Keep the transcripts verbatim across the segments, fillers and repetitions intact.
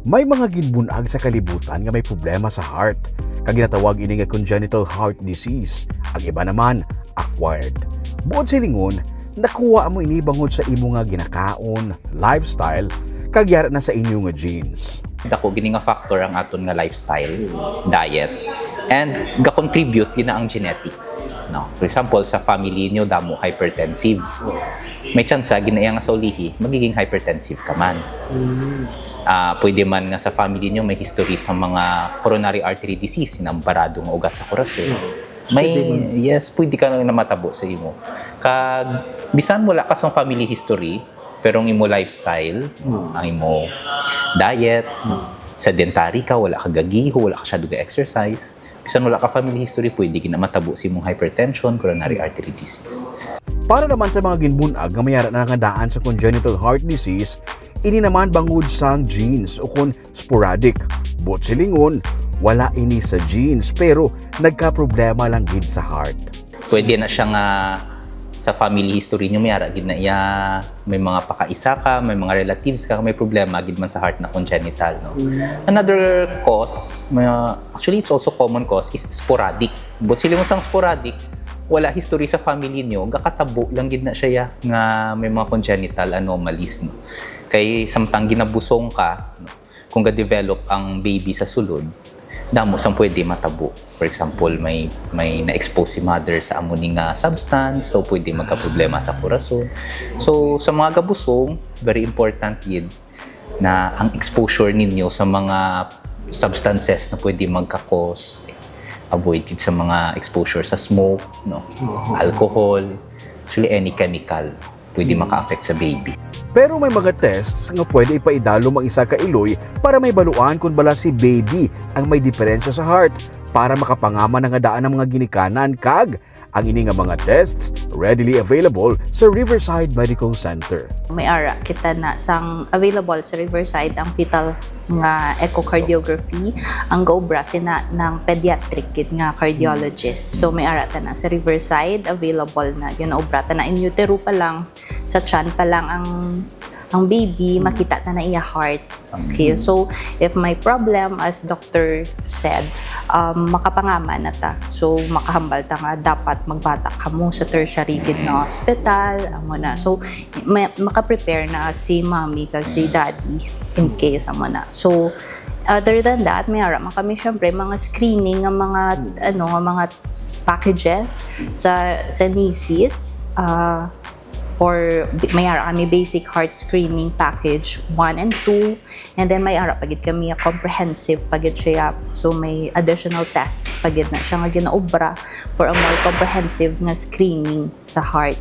May mga ginbun-ag sa kalibutan nga may problema sa heart, kag ginatawag ini nga congenital heart disease. Ang iba naman, acquired. Buot silingon, nakuha mo ini bangod sa imo nga ginakaon, lifestyle, kag yara na sa inyo nga genes. Dako gini nga factor ang aton nga lifestyle, diet, and ga-contribute gina ang genetics, no? For example, sa family niyo damo hypertensive. May tsansa, ginaiya nga sa ulihi, magiging hypertensive ka man. Ah, pwede man nga sa family niyo may history sa mga coronary artery disease, inang barado nga ugat sa korason. May, Pwede man. Yes, pwede ka na matabo sa imo. Kag, bisan wala ka sa family history, pero ang imo lifestyle, Mm. ang imo diet, sedentary ka, wala ka gagiho, wala ka siya exercise, bisan wala ka family history, pwede gina matabo sa imong hypertension, coronary artery disease. Para naman sa mga ginbun-ag nga may ara na nga daan sa congenital heart disease, ini naman bangod sang genes o kon sporadic. Buot silingon, wala ini sa genes pero nagkaproblema lang gid sa heart. Pwede na siya nga sa family history niyo, may ara gid na iya, may mga pakaisa ka, may mga relatives ka, may problema gid man sa heart na congenital, no? Mm. Another cause, may, actually, it's also common cause, is sporadic. Buot silingon sang sporadic, wala history sa family niyo, gakatabo lang gid na siya ya, nga may mga congenital anomalies, no? Kay samtang ginabusong ka, no? Kung ga-develop ang baby sa sulod, damo sang pwede matabo. For example, may, may na-expose si mother sa amo ni nga substance, so pwede magkaproblema sa korason. So, sa mga gabusong, very important gid na ang exposure ninyo sa mga substances na pwede magka-cause, avoid gid sa mga exposure sa smoke, no? Oo. Alcohol, actually any chemical pwede maka-affect sa baby. Pero may mga tests nga pwede ipaidalom ang isa ka iloy para mahibaluan kon bala si baby ang may diferensya sa heart para makapangaman na nga daan ang mga ginikanan, kag ang ini nga mga tests readily available sa Riverside Medical Center. May ara kita na sang available sa Riverside ang fetal nga echocardiography, ang gaobra sina ng pediatric gid nga cardiologist. So may ara ta na sa Riverside, available na, ginaobra ta na, in utero pa lang, sa tiyan pa lang ang, ang baby, makita ta na iya heart. Okay, so if may problem, as Doctor said, um, makapangaman na ta. So makahambal ta nga dapat magbata kamo sa tertiary gid nga hospital, amo na. So ma-, maka-prepare na si mommy kag si daddy in case, amo na. So other than that, may ara man kami, syempre, mga screening nga mga, ano, nga mga packages sa, sa NECES, ah, or bi-, may ara kami basic heart screening package one and two, and then may ara pa gid kami a comprehensive pa gid siya. So may additional tests pa gid na siya nga ginaobra for a more comprehensive nga screening sa heart.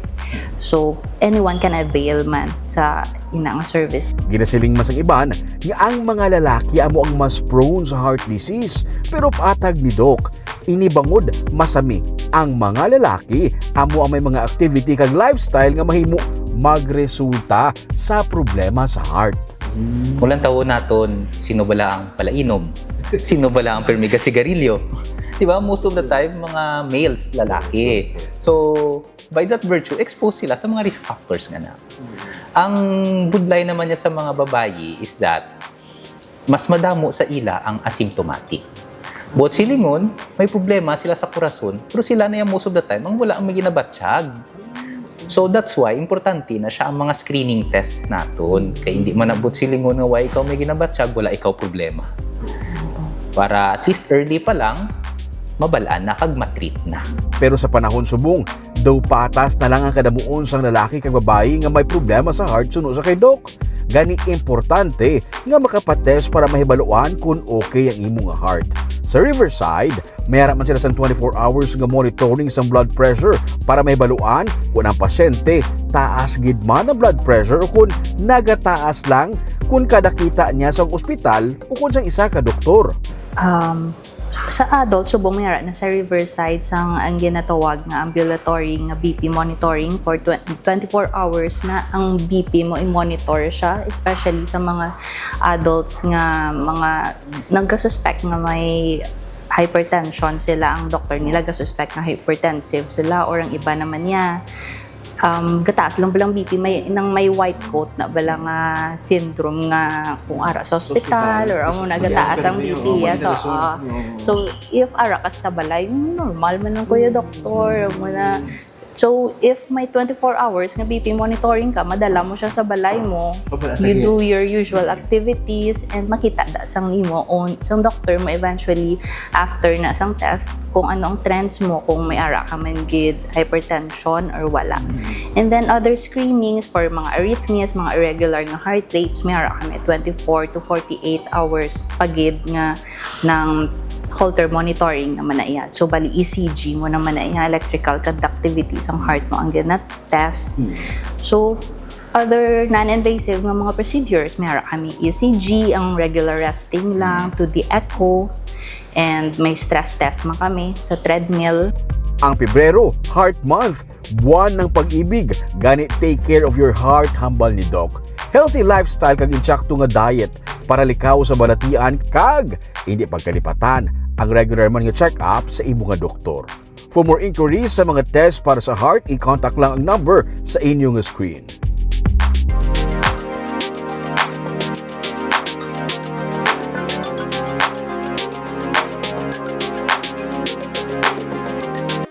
So anyone can avail man sa ina nga service. Ginasiling man sang iban nga ang mga lalaki amo ang mas prone sa heart disease, pero patag ni Doc, ini bangod masami ang mga lalaki amo ang may mga activity kag lifestyle nga mahimo magresulta sa problema sa heart. Kung lantawon naton, sino bala ang palainom? Sino bala ang permi gasigarilyo? Di ba? Most of the time, mga males, lalaki. So, by that virtue, exposed sila sa mga risk factors nga na. Ang budlay naman niya sa mga babayi is that mas madamo sa ila ang asymptomatic. Buot silingon, may problema sila sa korason, pero sila na yung most of the time ang wala ang may ginabatyag. So that's why importante na siya ang mga screening tests naton. Kay hindi man na buot silingon nga wala ikaw may ginabatyag, wala ikaw problema. Para at least early pa lang, mabalaan na kag matreat na. Pero sa panahon subong, daw patas na lang ang kadamuon sang lalaki kag babayi nga may problema sa heart suno sa kay Doc. Gani importante nga makapatest para mahibaluan kung okay ang imo nga heart. Sa Riverside, may ara man sila sang twenty-four hours nga monitoring sang blood pressure para mahibaluan kung ang pasyente taas gid man ang blood pressure o kung nagataas lang kung kada kita niya sa ospital o kung sa isa ka doktor. Um, sa adult, subong may ara na sa Riverside, sang ang ginatawag nga ambulatory nga B P monitoring for twen-, twenty-four hours na ang B P mo i-monitor siya, especially sa mga adults nga mga nagka-suspect nga may hypertension sila, ang doktor nila ga-suspect nga hypertensive sila, or ang iba naman niya, um, gataas lang balang B P, may, nang may white coat na bala nga syndrome nga kung ara sa ospital, or amo na gataas ang B P, yes, oo. So, if ara ka sa balay, normal man lang, kuya doktor, amo na. So, if may twenty-four hours nga B P monitoring ka, madala mo siya sa balay mo, you do your usual activities, and makita da sang imo own, sang doctor mo eventually after na sang test kung ano ang trends mo, kung may ara ka man gid hypertension or wala. And then other screenings for mga arrhythmias, mga irregular nga heart rates, may ara kami twenty-four to forty-eight hours pa gid nga ng Holter monitoring naman na iya. So, bali E C G mo naman na iya, electrical conductivity sang heart mo ang gina-test. So, other non-invasive nga mga procedures, may ara kami E C G, ang regular resting lang, two D echo, and may stress test man kami sa treadmill. Ang Pebrero, Heart Month, buwan ng pag-ibig, gani take care of your heart, hambal ni Doc. Healthy lifestyle kag insakto nga diet para likaw sa balatian kag hindi pagkalipatan ang regular man nga check-up sa imo nga doktor. For more inquiries sa mga test para sa heart, i-contact lang ang number sa inyo nga screen.